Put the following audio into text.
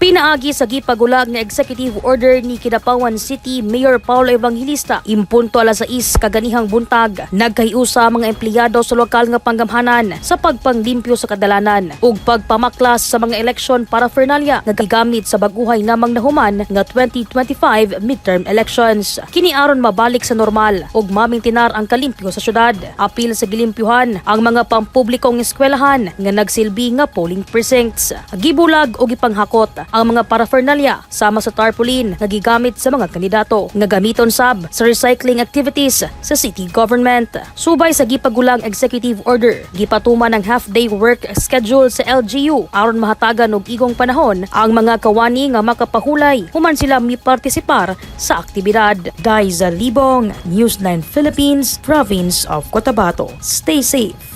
Pinaagi sa gipagulag nga executive order ni Kidapawan City Mayor Paulo Evangelista, impunto alas 6 kaganihang buntag, nagkahiusa ang mga empleyado sa lokal nga panggamhanan sa pagpanglimpyo sa kadalanan ug pagpamaklas sa mga eleksyon paraphernalia nga gigamit sa baguhay namang nahuman nga 2025 midterm elections. Kini aron mabalik sa normal ug mamintinar ang kalimpyo sa syudad. Apil sa gilimpyuhan ang mga pampublikong eskwelahan nga nagsilbi nga polling precincts. Gibulag og gipanghakot ang mga paraphernalia sama sa tarpaulin nga gigamit sa mga kandidato nga gamiton sab sa recycling activities sa city government. Subay sa gipagulang executive order, gipatuman ang half-day work schedule sa LGU aron mahatagan og igong panahon ang mga kawani nga makapahulay human sila mipartisipar sa aktibidad. Daiza Libong, News 9 Philippines, Province of Cotabato. Stay safe.